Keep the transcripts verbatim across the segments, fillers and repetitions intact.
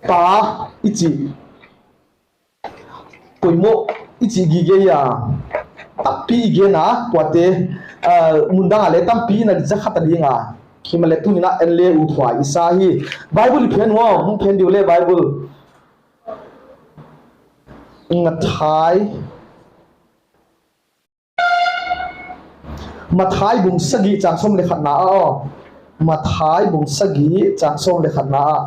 Pa i chih poimoh i chih gige a, tampi i gen a, kuate, ah, mun dang a leh tampi na za khat a ding a. Himahleh tuni'n en leng uthuai i sa hi. Bible i phen uh, hong phen diu leh Bible. Mathai. Mathai bung sagih chang sawm leh khatna ah, aw. Mathai bung sagih chang sawm leh khatna ah.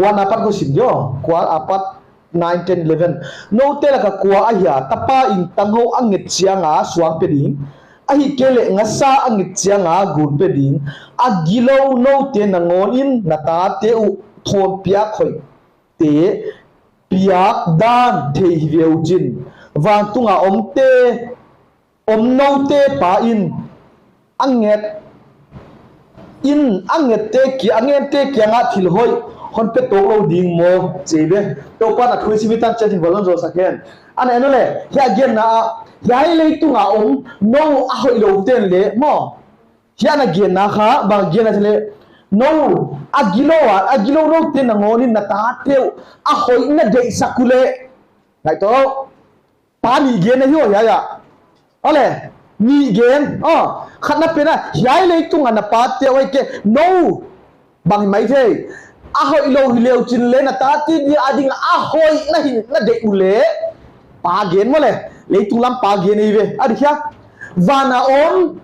Kua na pat ko sim jo, kua a pat nine, ten, eleven. Noute laka kua ahia, tapa in tanghou a nget chiang a suang pe ding, ahihkeileh ngasa a nget chiang a gun pe ding, a gilou noute nangawn in na tate uh thawn piak hoih te piak dan thei hi ve uchin, vantung a omte, om noute pa in a nget in, a ngette ki, a ngente kiang a thil hoih hon pe tawk lou ding maw, chi ve. Toupa'n a thu i sim i tan chiang in va lon zou sak hen. Ana en leh, hiai a genna ah, hiai leitung a om nou a hoihlou ten leh maw, hiai ana genna kha, bang genna chih leh, nou, a gilou a, a gilou noute nangawn in na tate uh a hoih na deihsak uleh. Ngaihtuah, pa nih gen ahi uh hiai ah. Aw leh, nih gen, aw, khatna pen a, hiai leitung a na pate uh ahihkeileh nou, bang hi maithei, a hoihlou hi le uchin leh na tate dia a ding a hoih na hi na deih uleh. Pa gen maw leh, leitung lam pa gen ahi ve, a di hia. Van a om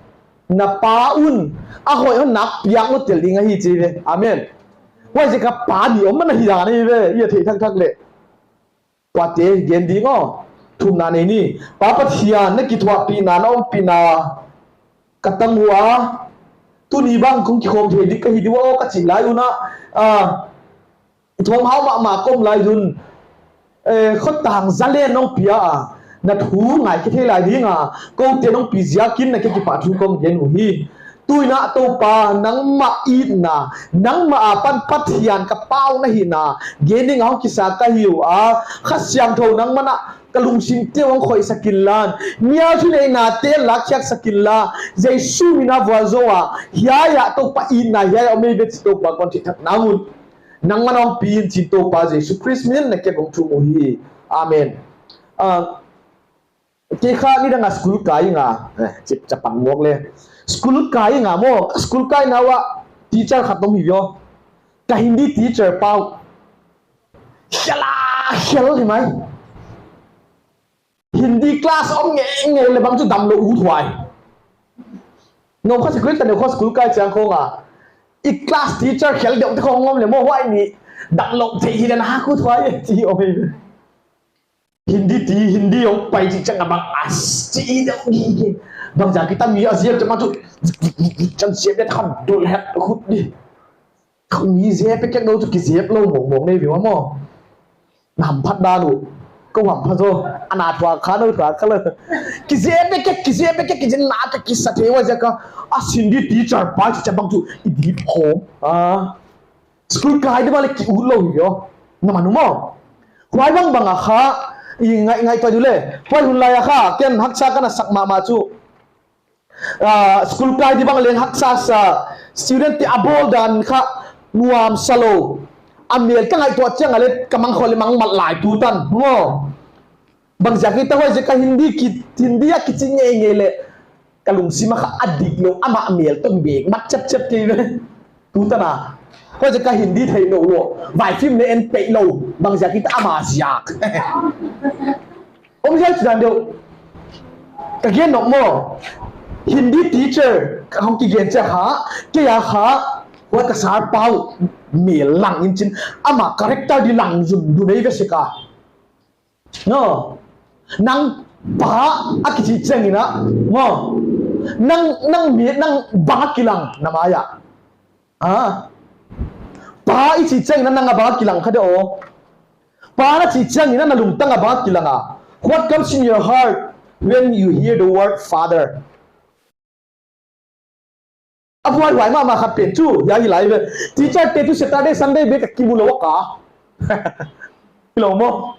na pa un a hoih hon na piak ngal tel ding ahi chi ve. Amen. Huaiziak a pa nih om ana hi dan ahi ve, i a theih thakthak leh. Kuate gen ding aw. Thumna nei ni. Pa Pathian na kithuahpihna, na ompihna ka tang ua. Tuni bang kong kikhawm thei ding ka hi di ua ka chih lai un a. Ah, thawmhau mahmah ka om lai un. Eh, khotang zalen nong pia a. Na thu ngaikhe thei lai ding a. Koute nong pi ziakin na kiang kipahthu kong gen uhi. Tuin a Toupa, nangmah itna, nangmah apan Pathian ka pau na hihna gen ding a hong kisa ka hi ua, Kha Siangthou nangmah in ka lungsimte hong khoihsak inla, mial thuneihnate lakkhiaksak inla, Jesu min a vualzawl a, hiai ah Toupa itna hiai ah om ei ve chi Toupa kon thei thak nang un. Nangmah in hon pi in chi Toupa Jesu Khrist min in na kiang kong thum uhi. Amen. Ah, Kei kha nidang a school kai nga, eh, chip chapan mawk le. School kai nga maw, school kaina uah teacher khat om hi viau. Ka Hindi teacher pau. Khel a, khel hi mai. Hindi class om ngeingei leh bang chu damlou uthuai. Nou kha secret ta, nou kha school kai chiang khong a. I class teacher khel deuh te khong om leh maw huai ni damlou thei hi leh na kha uthuai chi om hi. Hindi ti, Hindi hong pai chih chiang a bang a si deuh gige. Bang ziak hita mi a ziak chiang a chu, chan siam deuh khan dul het khut di. Kha mi ziak pekek deuh chu kiziak lou mawngmawng nei viau maw. Na hamphat dan uh. Kou hamphat zaw. Ana thuak kha nou thuak kha lou. Kiziak pekek, kiziak pekek, kiziak na ka kisa thei ua ziak a. A Hindi teacher pa chih chiang bang chu i dip khawm. Ah. School kai di bang leh ki ut lou hi viau. Na man uh maw. Huai bangbang a kha, i ngai, ngaihtuah diu leh. Huai hun lai a kha, ken haksa ka na sak mahmah chu. Ah, school kai di bang leng haksa sa, student te a bawl dan kha, nuamsa lou. A mel ka ngaihtuah chiang a leh, ka mang khol leh mang mat lai tutan. Maw. Bang ziak hita huaiziak a Hindi ki, Hindi a kichi ngeingei leh. Ka lungsim a kha a dik lou, amah mel toh bek mat chepchep kei ve. Tutan a. Huaiziak a Hindi theilou lou. Vai film leng en peih lou. Bang ziak hita ama ziak. Om ziak chi dan deuh. Ka gen nop maw. Hindi teacher, ka hong kigen chiang kha. Kei a kha. Huai ka sir pau. Mel lang in chin. Ama character di lang zun du nei ve sek a. No. Nang pa a kichi chiang in a. No. Nang, nang mi, nang bang a kilang na mai a. Ah. Pa i chih chiang in a nang a bang a kilang kha de aw. Pa na chih chiang in a na lungtang a bang a kilang a. What comes in your heart when you hear the word father? A buaihuai mahmah khat pen chu, ya hi lai ve. Teacher te chu Saturday, Sunday bek a kimu lou ka. Hilou maw.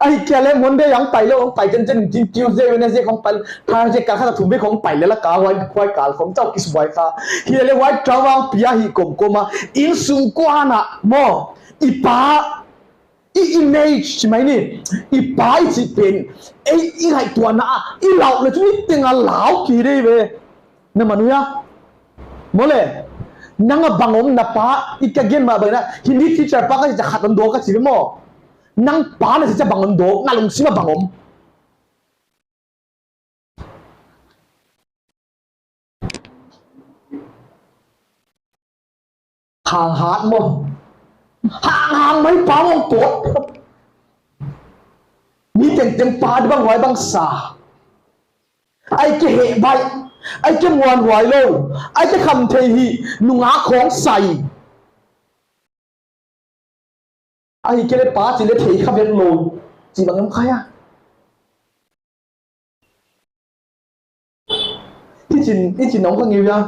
Ahihkeileh Monday a hong pai lou, hong pai chenchen, Tuesday, Wednesday hong pai, Thursday kal khat a thum bek hong pai leh la ka, huai, huai kal khong chauh kisubuai kha. Hilele white travel pia hi komkom a, insung kuan a maw. I pa, i image chi mai ni. I pa i chih pen, ei i ngaihtuahna a i lau leh chu niteng a lau ki dei ve. Na man uh hia? Maw le, nang a bang om na pa, i ka gen mah bang na, Hindi teacher pa ka chih cha khat hon dawk ka chi ve maw. Nang pa na chih cha bang hon dawk, na lungsim a bang om. Hang hat maw. Hang hang mai pa maw ko. Mi tengteng pa di bang huai bang sa. Ai ke heh bai. Ai ke muanhuai lou. Ai ke kham thei hi. Nungak khong sai. Ahihkeileh pa chih leh thei kha ven lou. Chih bang em khai a. Hichin, hichin nong khang iwia.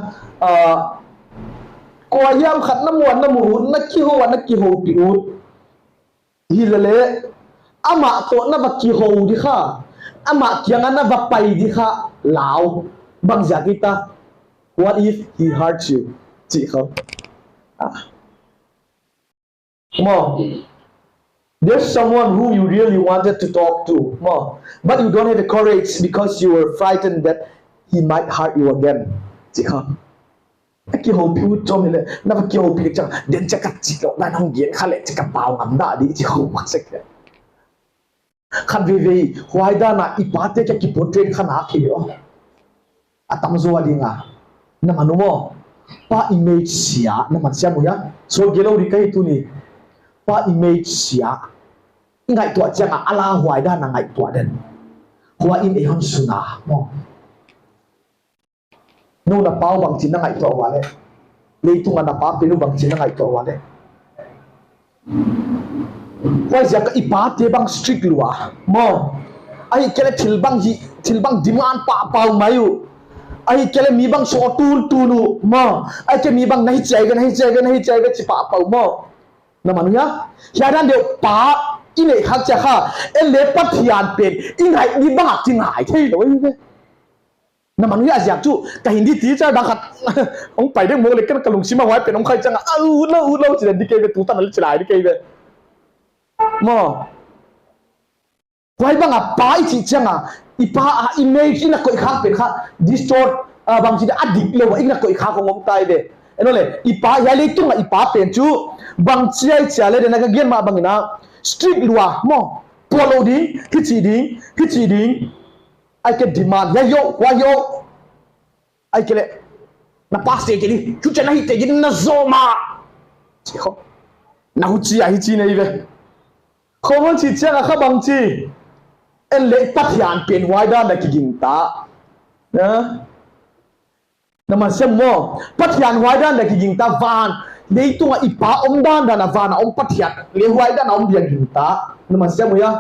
Ah, kua hiam khat na muan na mu ut, na kihou a na kihoupih ut. Hilele, amah toh na va kihou di kha. Amah kiang a na va pai di kha. Lau. Bang ziak ita. What if he hurts you? Chih kha. Ah. Maw. There's someone who you really wanted to talk to. Maw. But you don't have the courage because you were frightened that he might hurt you again. Chih kha. Na kihoupih ut chom hileh. Na va kihoupih chang. Den chaka chih lou. Na hong gen kha leh chaka pau ngam da di chih hou mak sek leh. Khat veve, huai dan a i pate kia ki portrait kha na ki yo. A tam zaw a ding a. Na man uh maw. Pa image sia, na man siam uh hia. So gelo ri kai tuni. Pa image sia. I ngaihtuah chiang a, a la huai dan a ngaihtuah den. Huai in ei hon suna, maw. Nou na pa uh bangchin na ngaihtuah ua leh. Leitung a na pa pen uh bangchin na ngaihtuah ua leh. Huaiziak a i pate bang strict lua. Maw. Ahihkeileh thil bang hi, thil bang demand pahpah uh mai uh. Ahihkeileh mi bang sawt tultul uh. Maw. Ahihkeileh mi bang na hichi ai ve, na hichi ai ve, na hichi ai ve chi pahpah uh maw. Na man uh hia? Hiai dan deuh pa i neih khak chiang kha. En leh Pathian pen. I ngaih di bang a ki ngai thei lou ve. Na man uh hia ziak chu, ka Hindi teacher dang khat, hong pai dek mawk leh ken ka lungsim a huai pen hong khai chiang a, a, ut lou, ut lou, chi leh di kei ve, tutan a leh chi lai di kei ve. Maw. Huai bang a pa i chih chiang a, i pa a image i na koih khak pen kha, distort, ah, bangchi a dik lou, i na koih khak hong om tai ve. En leh, i pa, hiai leitung a i pa pen chu, bangchi ai chia leh, den a ka gen mah bang in a, strict lua, maw. Pua lou ding, hichi ding, hichi ding. Ai ke demand, ya yo, wa yo. Ai ke le. Na pass te ke ni, chu chen na hi te ke ni na zo ma. Chi ho. Na huchi a hichi nei ve. Khoman chi chiang a kha bangchi. En leh Pathian pen huai dan a kiging ta. Na. Na man siam maw. Pathian huai dan a kiging ta van. Leitung a i pa om dan dan a van a om Pathian. Leh huai dan a om dia ging ta. Na man siam maw ya.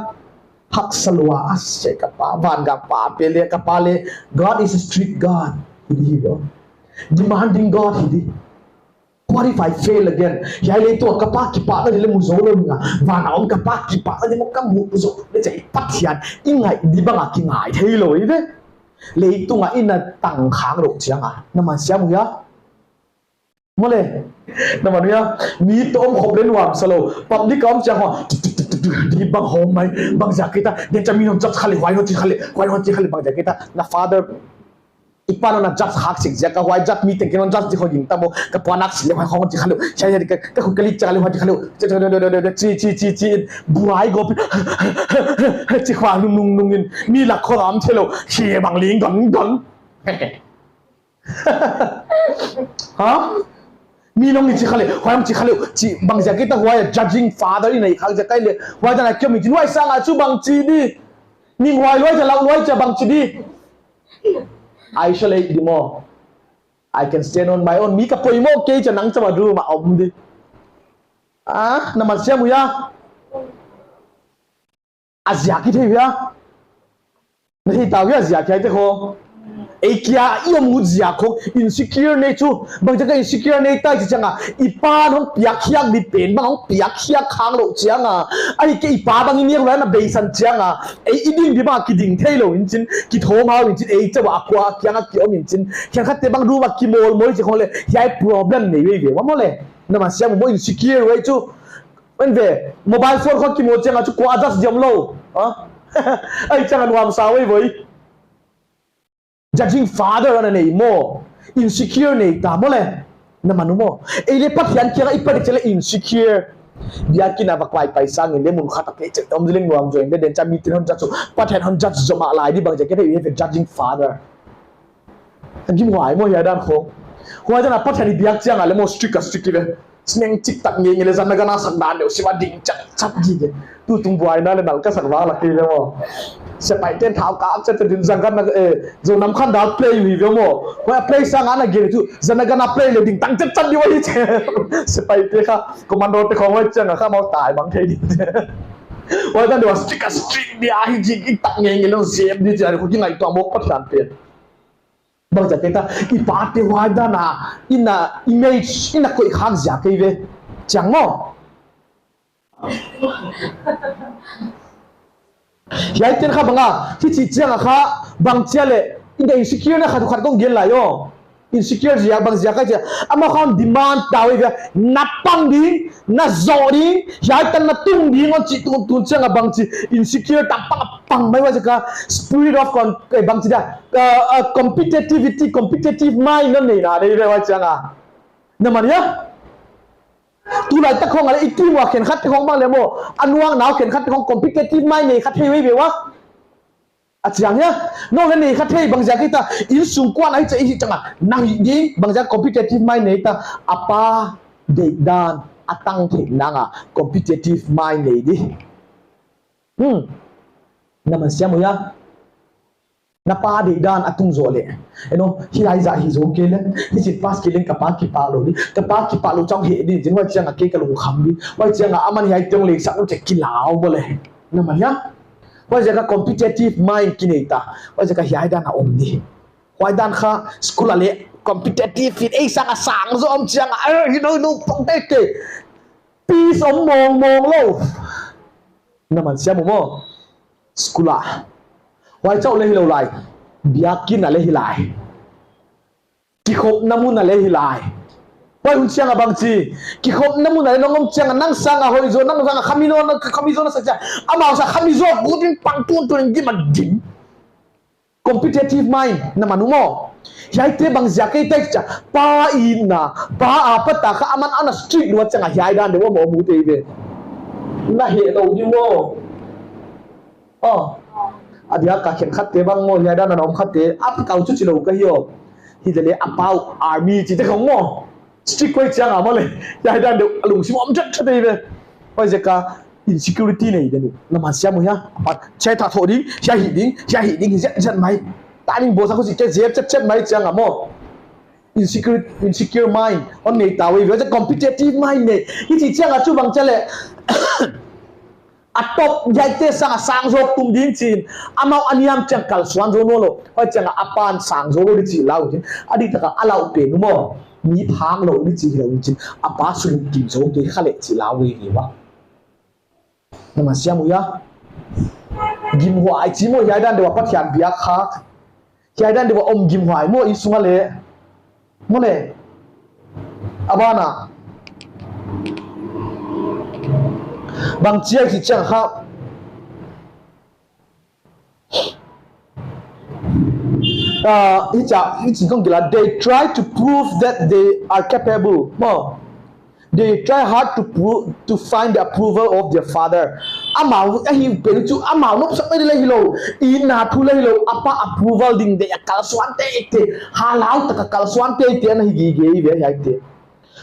Haksa lua a se ka pa, van gam pa, pe le ka pa le, God is a strict God. Hi di hi lo. Demanding God hi di. What if I fail again? Hiai leh tu ka pa kipahna di leh mu zo lou nga. Van a om ka pa kipahna di leh ka mu zo. Leh chai Pathian, i ngai di bang a ki ngai thei lou hi ve. Leitung a i na tang khang lou chiang a. Na man siam maw ya. Maw le. Na man uh ya, mi toh om khop leh nuam sa lou. Public a om chiang ho. Di bang ho mai, bang ziak kita. Dia cha mi hon judge kha leh, huai hon chi kha leh, huai hon chi kha leh, bang ziak kita. Na father, i pa na judge khak sik ziak a, huai judge mi tengteng hon judge di ho ging ta maw. Ka pa nak si leh, huai hon chi kha leh. Cha ya di ka, ka khu ka lik cha leh, huai chi kha leh. Chi, chi, chi, chi. Buai go pi. Chi khua nung, nung, nung in. Mi lak kho lam che lou. Khi bang ling don, don. Ha? Mi nong ni chi kha leh, huai nong chi kha leh, chi bang ziak kita huai judging father i nei khak ziak ai leh, huai dan a kiom i chin huai sang a chu bang chi di. Ning huai luai cha lau luai cha bang chi di. Isolate di maw. I can stand on my own. Mi ka poimoh kei cha nang cha ma du ma om di. Ah, na man siam maw ya. A ziak hi thei uh ya. Na hi ta uh ya ziak hi te kho. Ei kia i om ut ziak khong insecure nei chu. Bangziak a insecure nei ta i chih chiang a, i pa'n hong piak khiak di pen bang hong piak khiak khak lou chiang a, ahihkeileh i pa bang i nek lou a na beisan chiang a, ei i ding di bang a kiding theilou in chin, kithawm hau in chin, ei chauh a kua kiang a ki om in chin, khenkhatte bang room a kimawl mawl chih khong leh hiai problem nei veve ua maw leh. Na man siam uh maw, insecure uh ei chu. Ven ve, mobile phone khong kimawl chiang a chu kua adjust diam lou. Ha? Ei chiang a nuamsa uh ei voi. Judging father ana nei maw. Insecure nei ta maw leh. Na man uh maw. Ei leh Pathian kiang a i pai dek chiang leh insecure. Biakin a va kuai pai sang in leh mun khat a kei chek om di leng nuam zaw in leh den cha mi tin hon judge chu. Pathian hon judge zomah lai di bangziak a kei thei ve judging father. Gimhuai maw hiai dan khong. Huai dan a Pathian i biak chiang a leh maw strict a strict i ve. Sneng chik tak ngeingei leh zan na gana sak dan deuh sim a ding chat chat di ve. Tutung buaina leh nal ka sak vang lak i ve maw. Sepaih ten thau kap chet din zan gana, eh, Zo nam khan dal play uh hi ve maw. Huai play sang a na gen chu zan na gana play leh ding tang chet chat di uh hi che. Sepaih te kha, commando te khong huai chiang a kha mau tai bang thei di. Huai dan deuh a strict a strict di a hi jing i tak ngeingei leh zep di chi a khong ki ngaihtuah maw Pathian pen. Bangziak a kei ta, i pate huai dan a, i na image, i na koih khak ziak kei ve. Chiang maw. Hiai ten kha bang a, hichi chiang a kha, bang chia leh, i na insecure na khat khat kong gen lai aw. Insecure ziak, bangziak a kei chia, amau khan demand ta uh ei ve, na pang ding, na zoh ding, hiai tan na tung ding hon chi tuntun chiang a bangchi, insecure ta pang pang mai huai ziak a spirit of con-, eh, bangchi da, uh, uh, competitivity, competitive mind na nei na dei ve huai chiang a. Na man hia? Tulai tak khong a leh i team ua khenkhat te khong bang leh maw, a nuang nau khenkhat te khong competitive mind nei kha thei veve ua. A chiang hia, nou leh nei kha thei bangziak a kei ta, insung kuan a hichi hi chiang a, na hih ding, bangziak competitive mind nei ta, a pa deihdan, a tang theih nang a, competitive mind nei di. Hmm. Na man siam uh hia. Na pa deihdan a tung zoh leh. Eno, hilai zah hi zou kei leh. Hichi pass kei leng ka pa kipak lou di. Ka pa kipak lou chauh heh di. Zin huai chiang a kei ka lungkham di. Huai chiang a aman hiai teng leh sak uh che kilau bo leh. Na man hia. Huaiziak a competitive mind ki nei ta. Huaiziak a hiai dan a om di. Huai dan kha school a leh competitive in ei sang a sang zaw om chiang a. Eh, hi nou nou pong te te. Peace om mawngmawng lou. Na man siam uh maw. School a. Huai chauh leh hilou lai. Biakin a leh hi lai. Kikhopna mun a leh hi lai. Huai hun chiang a bangchi. Kikhopna mun a leh nong om chiang a nang sang a hoih zaw, nang sang a khami zaw, nang khami zaw na sa chiang. Amau sang khami zaw, kut in pang tuntun in gim a gim. Competitive mind, na man uh maw. Hiaite bangziak a kei ta chia. Pa i na, pa a pa ta kha aman ana strict lua chiang a hiai dan deuh maw mu te ve. Na heh lou di maw. Oh. A dia ka khenkhat te bang maw, hiai dan a na om khat te, a kau chu chi lou ka hi aw. Hi leh leh a pau army chi te khong maw. Strict huai chiang a maw leh. Hiai dan deuh a lungsim om chat chat ei ve. Huaiziak a insecurity nei den uh. Na man siam uh hia. Apat, hiai tha thoh ding, hiai hih ding, hiai hih ding, hi zet zet mai. Timing boss a khong si che zep chet chet mai chiang a maw. Insecure, insecure mind, hon nei ta uh ei ve, competitive mind nei. Hichi chiang a chu bang chia leh. A top hiaite sang a sang zaw tum ding chin. Amau a niam chiang kalsuan zaw nawnlou. Huai chiang a a pa'n sang zaw lou di chi lau chin. A dik tak a a lau pen uh maw. Mi phak lou di chi lou chin. A pa sung kim zaw kei kha leh chi lau ei ve ua. Na man siam uh hia. Gimhuai chi maw hiai dan deuh a Pathian biak kha. Hiai dan deuh a om gimhuai maw i sung a leh. Maw leh. A ban a. Bang chia i chih chiang kha. Ah, i chia, i chih kong gila. They try to prove that they are capable. Maw. They try hard to prove, to find the approval of their father. Amau, a hi pen chu, amau nop sak mai di leh hilou. I na thu leh hilou. A pa approval ding deuh a kalsuan teitei. Halau tak a kalsuan teitei ana hi gige ve hiaite.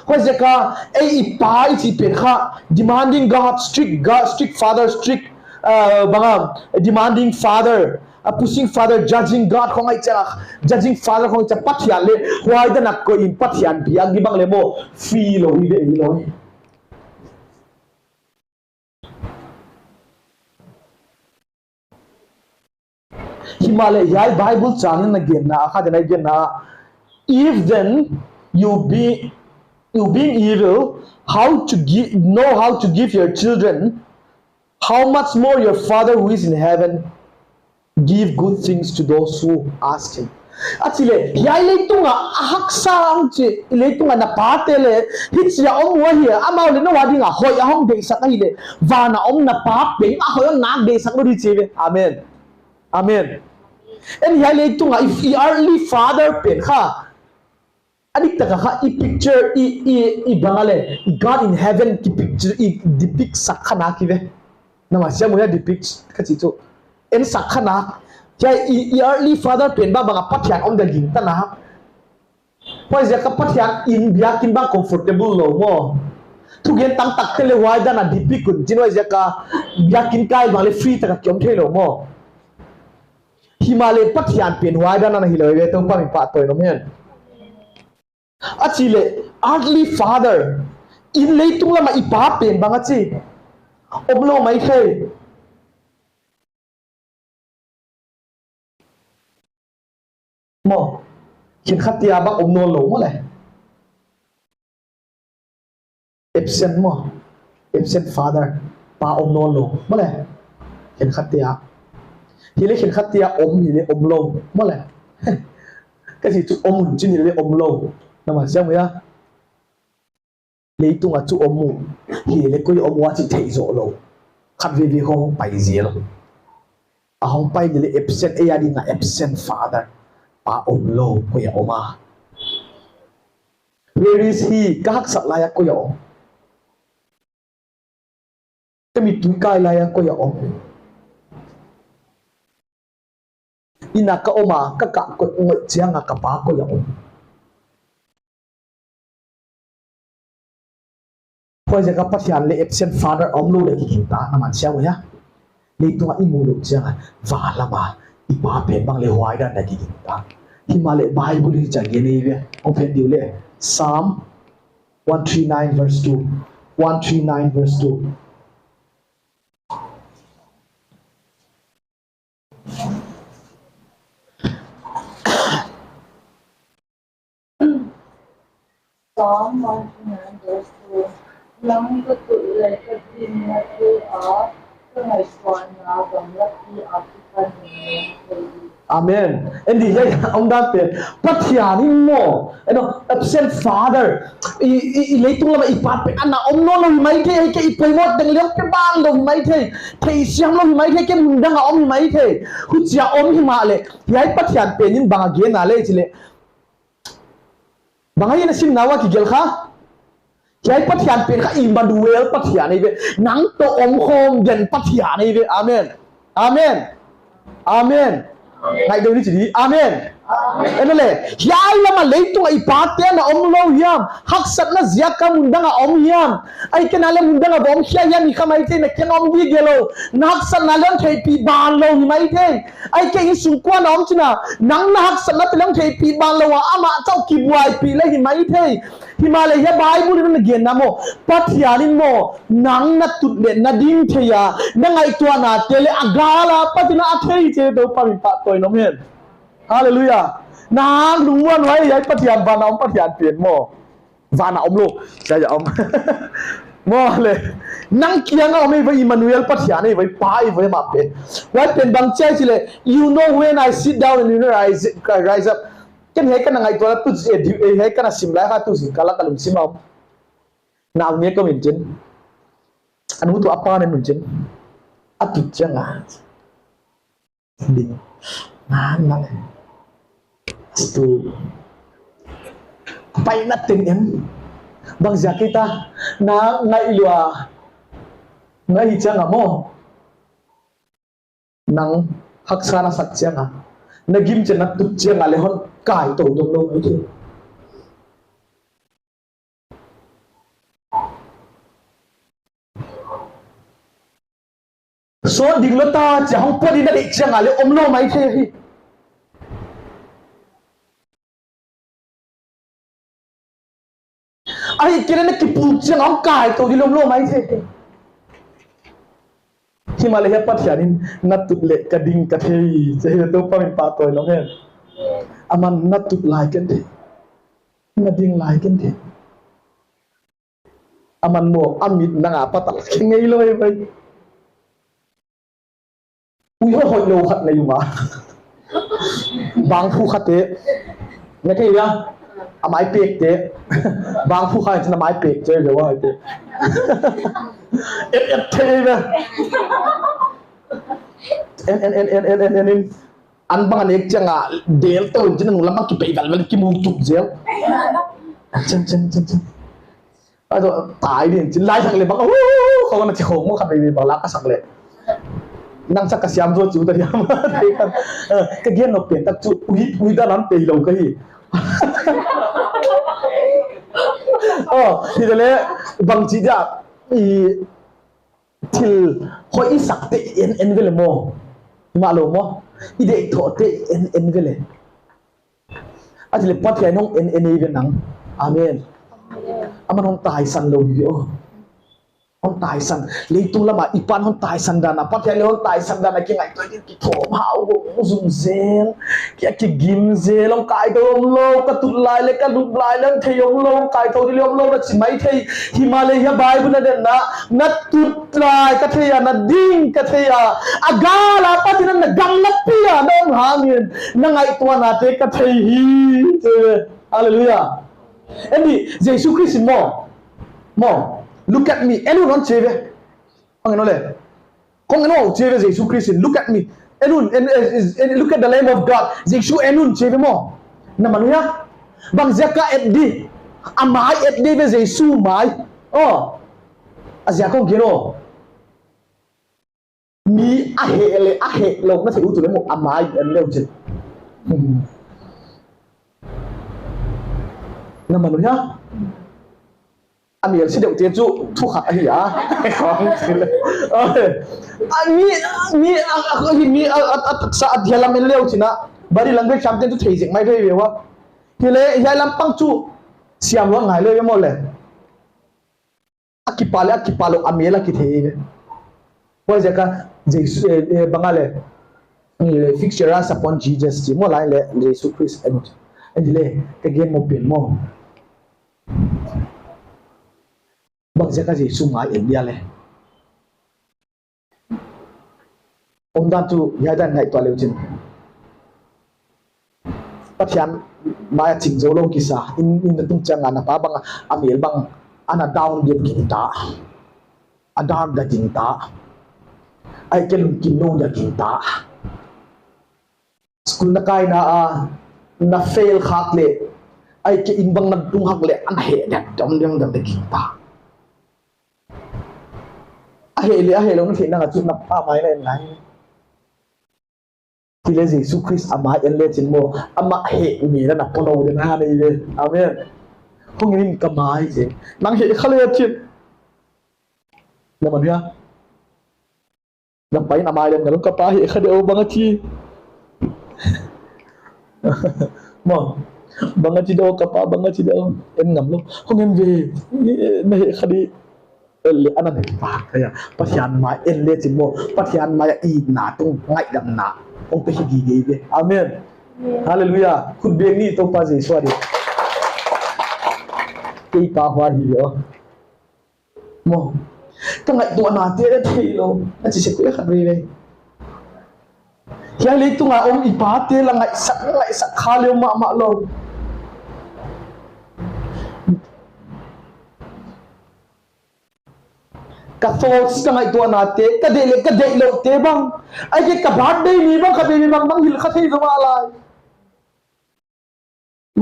Huaiziak a, ei i pa i chih pen kha, demanding God, strict God, strict father, strict, uh, bang a, demanding father. A pushing father, judging God khong ai chia, judging father khong ai chia, Pathian leh, huai dan a koih in Pathian biak di bang leh maw, free lou i ve i lou. Himahleh hiai Bible chang in a genna, a kha den a genna. If then you be, you being evil, how to give, know how to give your children, how much more your Father who is in heaven give good things to those who ask him. A chih leh, hiai leitung a haksa ang chi, leitung a na pate leh, hichia om ua hi, amau leh nou a ding a hoih a hong deihsak ahihleh, van a om na pa pen a hoih a hon deihsak lou di chi ve. Amen. Amen. And hiai leitung a, if i earthly father pen kha, a diktak a kha i picture, i, i, i bang a leh, i God in heaven ki picture, i depict sak kha na ki ve. Na masiam uh hia depict ka chih chu. En sak kha na. Hiai i, i earthly father pen bang bang a Pathian om dia gingta na. Huaiziak a Pathian in biakin bang comfortable lou maw. Thugen tamtakte leh huai dan a depict un chin huaiziak a biakin kai bang leh free tak a ki om thei lou maw. Himahleh Pathian pen huai dan a hi lou ve, Toupa min pahtawi in om hen. A chih leh, earthly father, in leitung lam a i pa pen bang a chi. Om lou maithei. Maw, khenkhat te a bang om nawn lou maw leh. Absent maw. Absent father. Pa om nawn lou maw leh. Khenkhat te a. Hileh khenkhat te a om, hileh om lou maw leh. Ka chih chu om un chin hileh om lou. Na masiam uh hia. Leitung a chu om uh. Hileh koi om ua chih theih zoh lou. Khatvei vei hong pai zel. A hong pai leh absent, ei a ding a absent father. Pa om lou, koi a om a. Where is he? Ka haksat lai a koi a om. Ka mittui kai lai a koi a om. Inn a ka om a, ka kah koih ngoih chiang a ka pa koi a om. Huaiziak a Pathian leh absent father om lou leh ki gingta, na masiam uh hia. Leitung a i muh lou chiang a, van lam a i pa pen bang leh huai dan a ki gingta. Himahleh Bible in hichia gen ahi ve, hong phen diu leh. Psalm one three nine verse two. One three nine verse two. Psalm one three nine verse two. Nang ka tut leh ka din na thei a, ka ngaihtuahna gamlak hi a kipan in leng thei. Amen. And the, hiai omdan pen Pathian in maw, you know, absent father. I, i, i leitung lam a i pa pen ana om nawn lou hi maithei, ahihkeileh i poimoh teng leng pe ban lou hi maithei. Theisiam lou hi maithei, kei mun dang a om hi maithei. Huchia om himahleh, hiai Pathian pen in bang a gen a leh chih leh. Bang a i na simna ua kigelh kha. Hiai Pathian pen kha Emmanuel Pathian ahi ve. Nang toh omkhawm den Pathian ahi ve. Amen. Amen. Amen. Ngaihdawn ni chi di. Amen. Amen. Enaw leh, hiai lam a leitung a i pate ana om lou hiam. Haksatna ziak a mun dang a om hiam. Ahihkeileh mun dang a va om khia hiam, i kha maithei, na kiang a om gige lou. Na haksatna leng theihpih ban lou hi maithei. Ahihkeileh i sungkuan a om chihna, nang na haksatnate leng theihpih ban lou a, amah chauh kibuaipih leh hi maithei. Himahleh hiai Bible in a genna maw, Pathian in maw, nang na tut leh na din thei a, na ngaihtuahnate leh a gal a pat in a thei chi, Toupa min pahtawi in om hen. Hallelujah. Nang lungmuan huai hiai Pathian, van a om Pathian pen maw. Van a om lou, hiai a om. Maw leh. Nang kiang a om ahi ve, Emmanuel Pathian ahi ve, Pa ahi ve, amah pen. Huai pen bang chi a chih leh, you know when I sit down and when I rise, rise up. Ken hiai ka na ngaihtuah tu, eh, di, eh, hiai ka na sim lai kha tu zingkal a ka lungsim a om. Nau ni ka min chin. A nu toh a pa nen nun chin. A tut chiang a. Ding. Nang, nang. Stu. Pai na teng em. Bang ziak hita. Na ngaih lua. Ngaih chiang a maw. Nang haksa na sak chiang a. Na gim chiang na tut chiang a leh hon kai tou dong lou maithei. Sawt ding lou ta chia hong pawt in na deih chiang a leh om lou maithei hi. Ahihkeileh na kipuk chiang a hong kai tou di lou om lou maithei hi. Himahleh hiai Pathian in na tut leh ka ding ka thei. Chih hi Toupa min pahtawi lou hen. Aman na tut lai ken thei. Na ding lai ken thei. Aman maw, a mit nang a patal khe ngeilou e bai. Ui hoih hoih lou khat nei ua. Bang phu khat te. Na thei ua. A mai pek te. Bang phu khat na mai pek te, lou ai te. Et et thei ve. En, en, en. An bang an ek chiang a del tou in chin a nung lam a kipei vel vel ki muk tuk zel. Chen, chen, chen, chen. A zo tai din chin lai thak leh bang, "Hu, hu, hu," khong na chi khong mo kha baby bang la ka sak leh. Nang sak ka siam zo chu ta diam. Eh, ka gen nop pen tak chu ui, ui da lam pei lou ka hi. Oh, hi leh bang chi dia i thil hoih i sak te i en en ve leh maw. Mah lou maw. I deih thoh te i en en ve leh. A chih leh Pathian hong en en ei ve nang. Amen. Aman hong taisan lou hi ve aw. Hong taisan. Leitung lam a i pan hong taisan dan a. Pathian leh hong taisan dan a kingaihtuah ding kithawm hau gou zum zel. Kia kigim zel, hong kaithou omlou, ka tut lai leh, ka lut lai leh, thei omlou, hong kaithou di leh omlou, na chi maithei. Himahleh hiai Bible in a deihna, na tut lai ka thei a, na ding ka thei a. A gal a Pathian in na gamlapi a, na om hangin, na ngaihtuahnate ka thei hi. Hallelujah. Eni, Jesu Christ in maw. Maw. Look at me. En un, hon chi ve. Hong en un leh. Hong en un chi ve Jesu Christ in. Look at me. En un, en, en, en, look at the Lamb of God. Jesu en un chi ve maw. Na man uh hia. Bang ziak a et di. A mai et di ve Jesu mai. Oh. A ziak hong gen aw. Mi a heh leh, a heh lou na thei uh tu leh maw, a mai en leh uh chin. Hmm. Na man uh hia? A mel si deuh te chu thu khat ahi a. A mi, mi, a, a, a, mi, a, a, a, taksa a dia lam en leh uh chin a. Body language sam ten chu thei zek mai thei ve ua. Hi leh, hiai lam pang chu siam lou ngai leh ve maw leh. A kipak leh, a kipak lou, a mel a kithei ve. Huaiziak a, Jesu, eh, eh, bang a leh, eh, fix your eyes upon Jesus, chi maw lai leh, Jesu Christ, eh, eh, leh, ka gen maw pen maw. Bang ziak a Jesu mai en dia leh. Omdan chu hiai dan ngaihtuah leh uh chin. Pathian mai a ching zou lou kisa, in, in na tung chiang a na pa bang a, a mel bang, ana down dia gingta. A down dia gingta. Ai ke lungkim lou dia gingta. School na kaina a, na fail khak leh, ai ke in bang na tung hak leh, ana heh dia, dam, dam, dam dia gingta. A heh leh, a heh lou na theihna a chu na pa mai na en lai. Hi leh Jesu Christ a mai en leh chin maw, amah heh mi na na pawt lou ding ahi ve. Amen. Hong en in ka mai zen. Nang heh kha leh chin. Na man uh hia. Na pa in a mai leh na lung ka pa heh kha di aw bang a chi. Maw. Bang a chi di aw ka pa, bang a chi di aw. En ngam lou. Hong en ve. Na heh kha di. En leh ana nei pa ka ya. Pathian mai en leh chin maw. Pathian mai a itna tung ngaihdamna. Hong pe hi gige ve. Amen. Amen. Hallelujah. Khut beng ni Toupa Jesu a di. Kei pa hua hi ve aw. Maw. Ka ngaihtuahnate leh theilou. Na chi sek uh khat ve ve. Hiai leitung a om i pate la ngaihsak, ngaihsak kha leh mahmah lou. Ka thoughts, ka ngaihtuahnate, ka deih leh ka deihlouhte bang. Ai ke ka birthday ni bang, ka baby bang, bang hil kha thei zaw mah lai.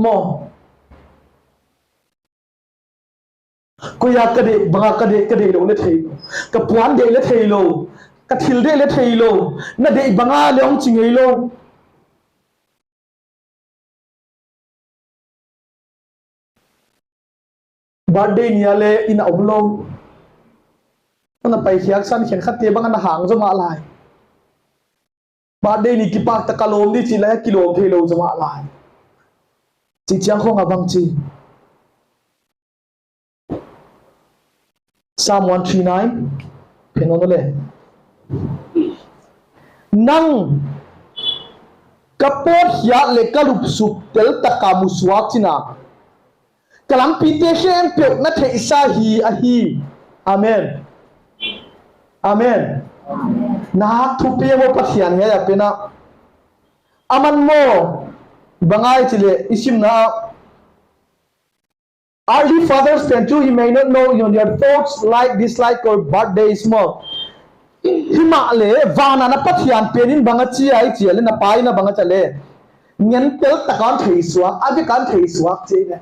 Maw. Koi a ka deih, bang a ka deih, ka deih lou leh theilou. Ka puan deih leh theilou. Ka thil deih leh theilou. Na deih bang a leh hong chi ngeilou. Birthday ni a leh inn a omlou. Na paikhiak san khenkhatte bang ana hang zaw mah lai. Birthday ni kipak tak a lawm di chih lai a kilawm theilou zaw mah lai. Chi chiang khong a bang chi. Psalm one three nine. Phen nawn leh. Nang ka pawtkhiak leh ka lupsuk tel taka musuak chi'n a, ka lampite khempeuh na theihsa hi ahi. Amen. Amen. Na thupi maw Pathian hiai a pen a. Aman maw, bang ahia chih leh i simna, early fathers pen chu, he may not know your, your thoughts, like, dislike or birthdays maw. Himahleh, van a na Pathian pen in bang a chi a i chih leh, na Pa in a bang a chi leh, ngen tel taka hon theisuak, a vek a hon theisuak chi leh.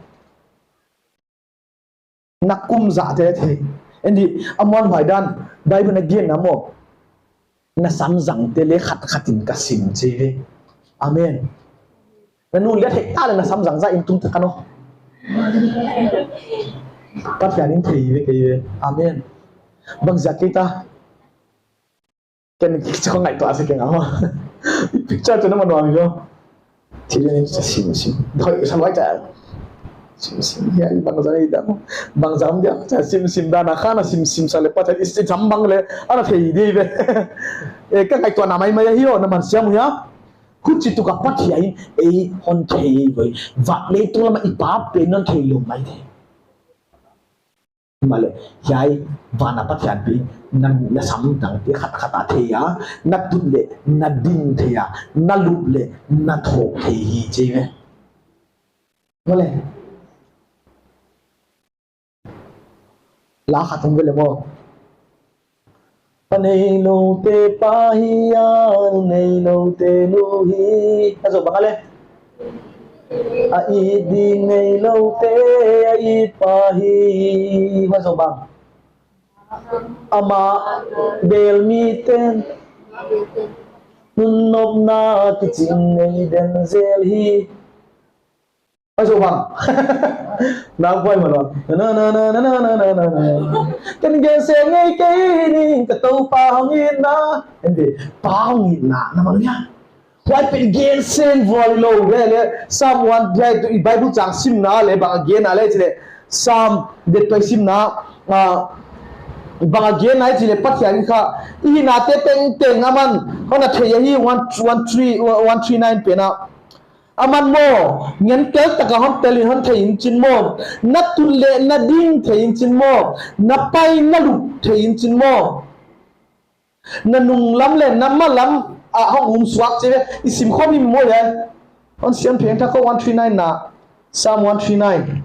Na kum zahte thei. Endi, a muanhuai dan, Bible na gen na maw. Na samzangte leh khat khat in ka sim chi ve. Amen. Na nu leh thei ta leh na samzang zah in tum ta ka no. Pathian in thei ve kei ve. Amen. Bang ziak kei ta. Ken kichi kong ngaihtuah sek keng a. Picture chu na man nuam hi lo. Thil ni sa sim sim. Doi sa loi ta. Sim sim. Hiai bang zang i da. Bang zang dia. Sa sim sim da na kha na sim sim sa leh Pathian i sim bang leh. Ana thei di ve. Eh, ka ngaihtuahna maimai hi lo na man siam uh hia. Huchi tuka Pathian in ei hon thei ve. Vak leh tu lama i Pa pen in hon thei lou mai thei. Mahleh, hiai van a Pathian pen in na, na samzangte khat khat a thei a, na tut leh na ding thei a, na lup leh na thawk thei hi chi ve. Mahleh. La khat om ve leh maw. Pa neiloute pa hi a, nu neiloute nu hi. A zou bang a leh. A it ding neiloute, a it pa hi. A zou bang. Amah bel miten. Nunopna kiching nei den zel hi. A zou bang. Nang poi mano. Na, na, na. Ken gen seng ngei kei ni, ka Toupa hong itna. Endi, Pa hong itna, na man hia. Huai pen gen seng vual lou ve leh. Psalm one, hiai tu i Bible chang simna leh, bang a gen a leh chih leh. Psalm, det toh i simna, ah, bang a gen a chih leh, Pathian kha. I hinate tengteng aman. Hon a thei hi one, one three, one three nine pen a. Aman maw, ngen tel taka hon tel in hon thei in chin maw. Na tut leh na ding thei in chin maw. Na pai na lup thei in chin maw. Na nunglam leh na malam a hong um suak chi ve. I sim khawm in maw leh. Hon siam pheng thak khawm one three nine na. Psalm one three nine.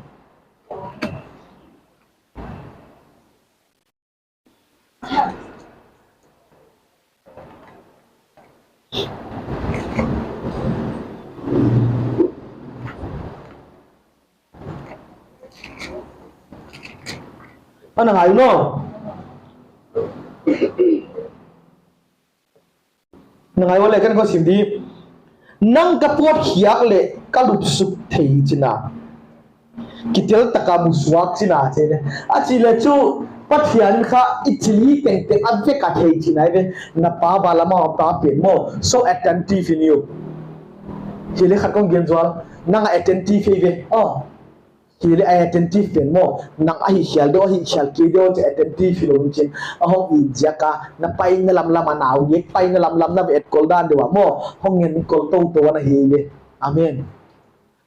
Ana ngai no. Na ngai ua leh ken ka sim di. Nang ka pawtkhiak leh ka lupsuk thei chi'n a. Kitel taka musuak chi'n a chi leh. A chih leh chu Pathian kha i thil hi tengteng a vek a thei chi'n a ve. Na Pa van lama Pa pen maw. So attentive in you. Hileh khat kong gen zual. Nang attentive hi ve. Oh. Hileh a attentive pen maw, nang a hih khial deuh, a hih khial kei deuh, chi attentive hilou in chin. A hong it ziak a, na pai na lamlam a nau, ngek pai na lamlam na ve etkol dan deuh a maw, hong ngenkol toutou ana hi ve. Amen.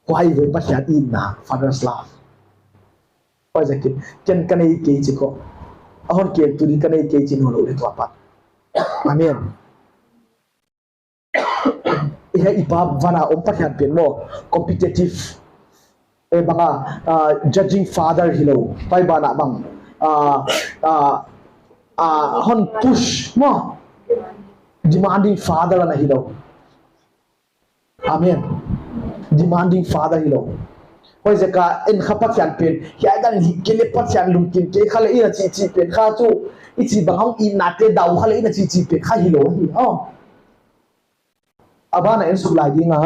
Huai ve Pathian itna, Father's love. Huai ziakin, ken ka nei kei chi ko. A hon kem tu di ka nei kei chi nawnlou leh tua pat. Amen. Hiai i Pa van a om Pathian pen maw, competitive. Eh, bang a, ah, judging father hilou. Pai bang a bang. Ah, ah, ah, hon push maw. Demanding father ana hilou. Amen. Demanding father hilou. Huaiziak a en kha Pathian pen. Hiai dan hi kei leh Pathian lungkim kei kha leh ina chi chi pen kha chu. I chih bang hong itnate dau kha leh ina chi chi pen kha hilou hi. Oh. A ban a en suk lai ding a.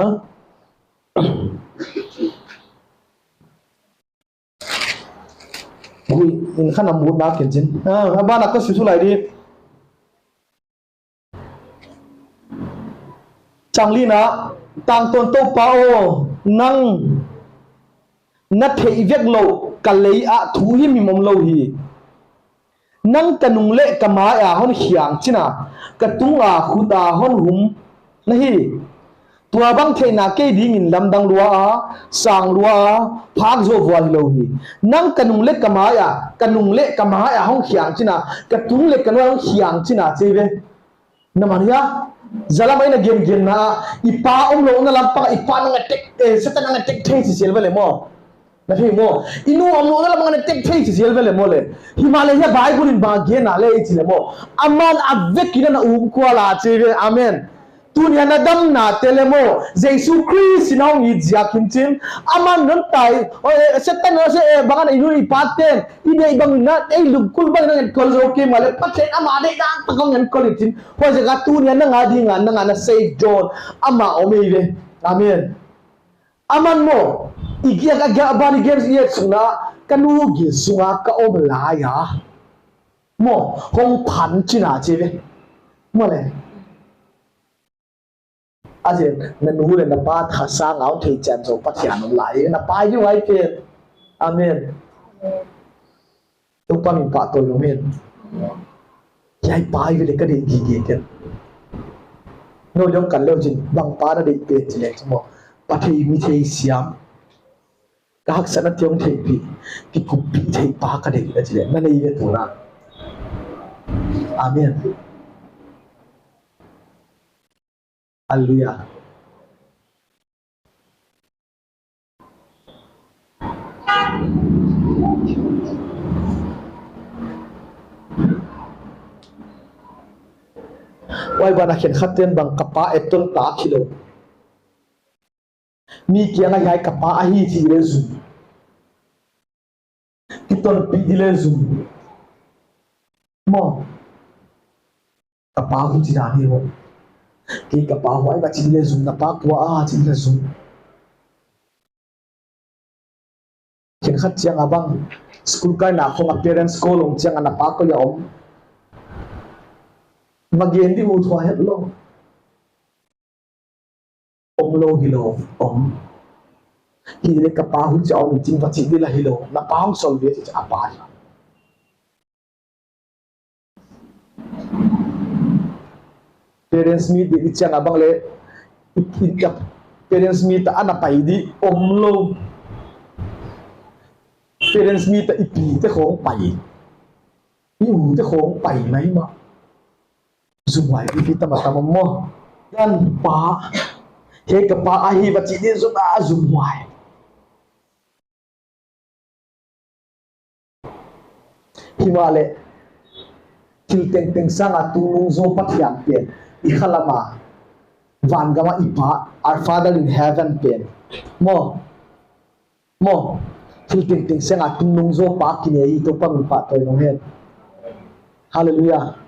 Ui, in khan a mut na ken chin. Ah, a ban a ka suk lai di. Chang lina, tangtawn Toupa aw, nang na theih vek louh ka lei ah thu himhim omlou hi. Nang ka nung leh ka mai ah hon khiang chin a, ka tung a khut a hon hum na hi. Tuabang theihna kei dingin lamdang lua a, sang lua a, phak zaw vual hilou hi. Nang ka nung leh ka mai ah, ka nung leh ka mai ah hon khiang chin a, ka tung leh ka nuai hon khiang chin a chi ve. Na man hia? Zalam a i na gengenna, i pa omlouhna lam pang, i pa nang attack, eh, Satan nang attack thei sisial ve le maw. Na thei maw? I nu omlouhna lam nang attack thei sisial ve le maw le. Himahleh hiai Bible in bang a gen a le i chi le maw. Aman a vekin a na um kual a chi ve. Amen. Tuni a na damna te le maw, Jesu Khrist in a hong it ziak in chin. Aman non tai, oh, eh, Satan non se, eh, bang a i nu i pa ten, i deih bang in a, ei lungkul bang in a ngen kol zou kei mahleh, Pathian ama deihdan tak a ngen kol in chin. Huaiziak a tuni a nang a ding a, nang a na safe zone ama om ei ve. Amen. Aman maw, i giak a giak a ban i gen i et sung a, ka nu gil sung a ka om lai a. Maw, hong phan chin a chi ve. Maw le. A zen, na nu leh na pa thasang a hon thei chian zaw Pathian om lai, na pai di huai pen. Amen. Toupa min pahtawi lou hen. Hiai pai ve le ka deih gige ken. Nou jong kan leu chin, bang pa na deih pen chi le chi maw. Pa thei mi thei siam. Ka haksatna te hong theihpih, kikuppih thei pa ka deih na chi le, na nei ve tuna. Amen. Hallelujah. Huai ban a khenkhat ten bang ka pa etton tak hilou. Mi kiang a hiai ka pa ahi chi le zum. Kitonpih di le zum. Maw. Ka pa huchi dan hi maw. Kei ka pa huai va chi le zum, na pa kua a chi le zum. Khenkhat chiang a bang, school kaina khong a parents call om chiang a na pa koi a om. Ma gen di uh thua hetlou. Omlou hilou, om. Hileh ka pa huchi a om in chin va chi di la hilou. Na pa hong sol ve chi a pa hi. Parents meet di chiang a bang le, i, i, parents meet a na pai di omlou. Parents meet a i pi te khong pai. I u te khong pai mai mah. Zumhuai pipi tam a tam maw. Kan pa. Hiai ka pa ahi va chi di zum a zumhuai. Himahleh, thil tengteng sang a tungnung zaw Pathian pen, i khalam a, vangam a i pa, our Father in heaven pen. Maw, maw, thil tengteng sang a tungnung zaw pa ki nei hi, Toupa min pahtawi lou hen. Hallelujah.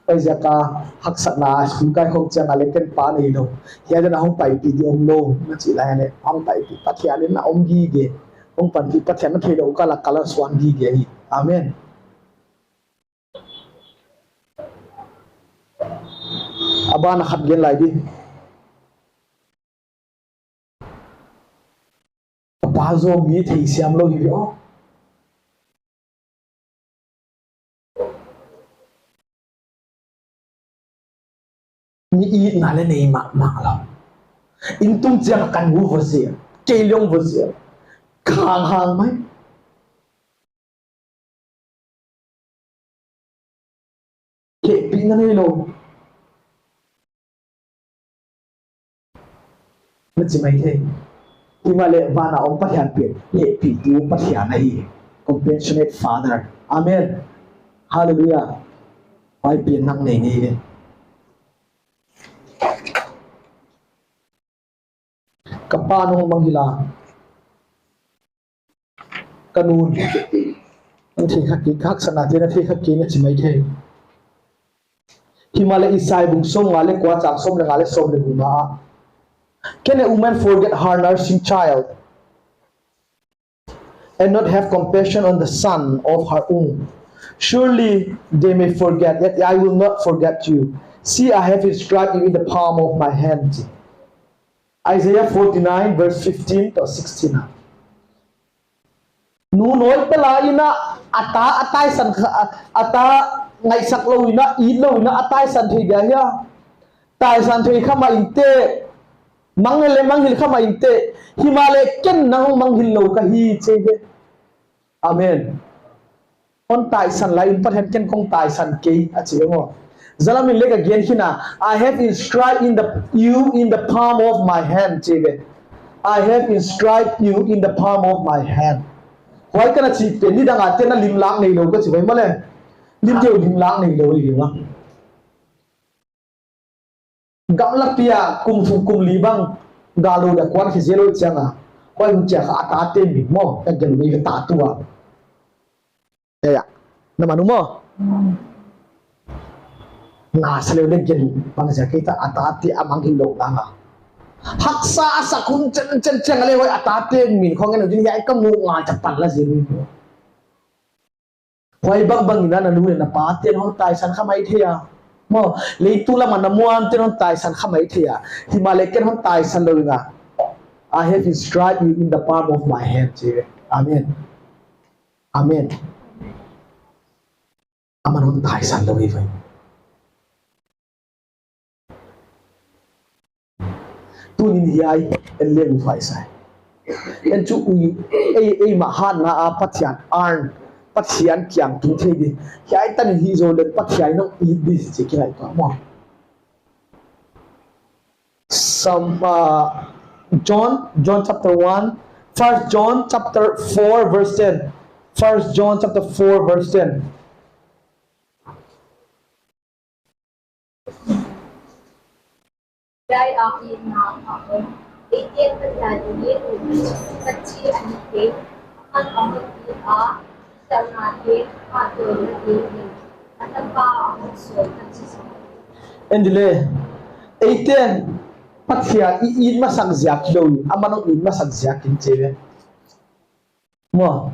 Huaiziak a haksatna, school kai khong chiang a le ken pa neilou. Hiai dan a hong paipih di omlou, na chih lai a le, hong paipih Pathian in na om gige. Hong panpih Pathian na theilou kal a kal a suan gige hi. Amen. A ban a khat gen lai di. Ka pa zaw mi theisiam lou hi ve aw. Mi itna le nei mahmah lou. Inn tung chiang a kan u va zial, kei leng va zial. Ka hanghang mai. Hehpihna neilou. Na chi maithei. Himahleh van a om Pathian pen hehpihtu Pathian ahi. Compassionate Father. Amen. Hallelujah. Huai pen nang nei ngei ve. Ka pa nung mang hi la. Ka nu. Nang thei kha kei, ka haksatna te na thei kha kei na chi maithei. Himahleh Isai bung sawmnga leh kua chang sawm leh nga leh sawm leh gukna ah. Can a woman forget her nursing child and not have compassion on the son of her womb? Surely they may forget, yet I will not forget you. See, I have inscribed you in the palm of my hand. Isaiah forty-nine, verse fifteen to sixteen. Nu nawi pela in a, A ta, a taisan kha, a, a ta ngaihsak lou in a, it lou in a, a taisan thei dia hia. Taisan thei kha mah inteh. Mangngilh leh mangngilh kha mah inteh. Himahleh ken nang hon mangngilh lou ka hi chi ve. Amen. Hon taisan lai in Pathian ken kon taisan kei a chi ve maw. Zalamin leng a gen khin a, "I have inscribed in the, you in the palm of my hand," chi ve. "I have inscribed you in the palm of my hand." Huai ka na chih pen nidang a te'n a limlak neilou ka chi ve maw leh. Lim deuh limlak neilou i ve maw. Gamlapi a kum thum kum li bang, galou dia kuan khi zel lou chiang a. Huai hun chiang a a tate min maw, ka gen mi ka ta tua. Ya, ya. Na man uh maw. Na sa leh leng gen bang ziak a ta a tate a mangngilh lou nang a. Haksa a sak hun chen chen chiang a leh huai a tate min khong ngen uh din hiai ka mu ngai ta pan la zel mi. Huai bangbang in a na nu leh na pa te'n hon taisan kha maithei a. Maw, leitung lam a na muan te'n hon taisan kha maithei a. Himahleh ken hon taisan lou in a. "I have inscribed you in the palm of my hand," chi ve. Amen. Amen. Aman hon taisan lou hi ve. Tuni'n hiai en leng uh phai sa. En chu ui, ei, eimah hatna a Pathian earn, Pathian kiang tung thei di. Hiai tan hi zou leng Pathian in hon it di chih ki ngaihtuah maw. Some, uh, John, John chapter one, First John chapter four verse ten. First John chapter four verse ten. Hiai a itna a om. Eite Pathian in it uh, Pathian in it uh, aman a hon it a, salna te, a tawlna te in, a tapa a hon sawm a chi sawm. En di leh, eite'n Pathian i it masak ziak hilou, aman hon it masak ziak in chi ve. Maw.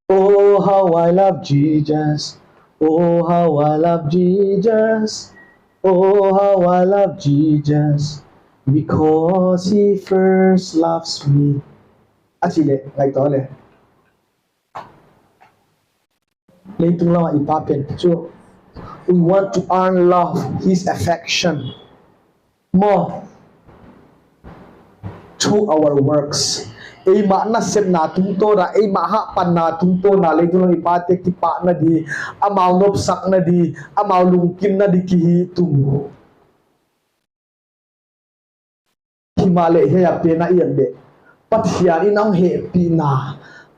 Oh, how I love Jesus. Oh, how I love Jesus. Oh, how I love Jesus. Because he first loves me. A chi leh, ngaihtuah leh. Leitung lam a i pa pen chu. We want to earn love, his affection. Maw. Through our works. Eimah nasepna tungtawn a, eimah hahpanna tungtawn a, leitung lam i pate kipahna di, amau nopsakna di, amau lungkimna di ki hi tung. Himahleh hiai a pen a i et leh, Pathian in a hon hehpihna,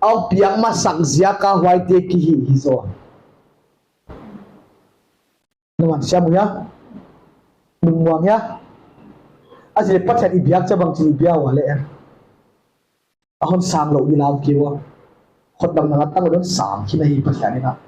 a hon piak masak ziak a huaite ki hi hi zaw. Na man siam uh hia? Lungmuang hia? A chi leh Pathian i biak chiang bang chi i biak ua leh. A hon sang lou di lau kei ua. Hotdamna a tang lou sang khin ahi Pathian in a.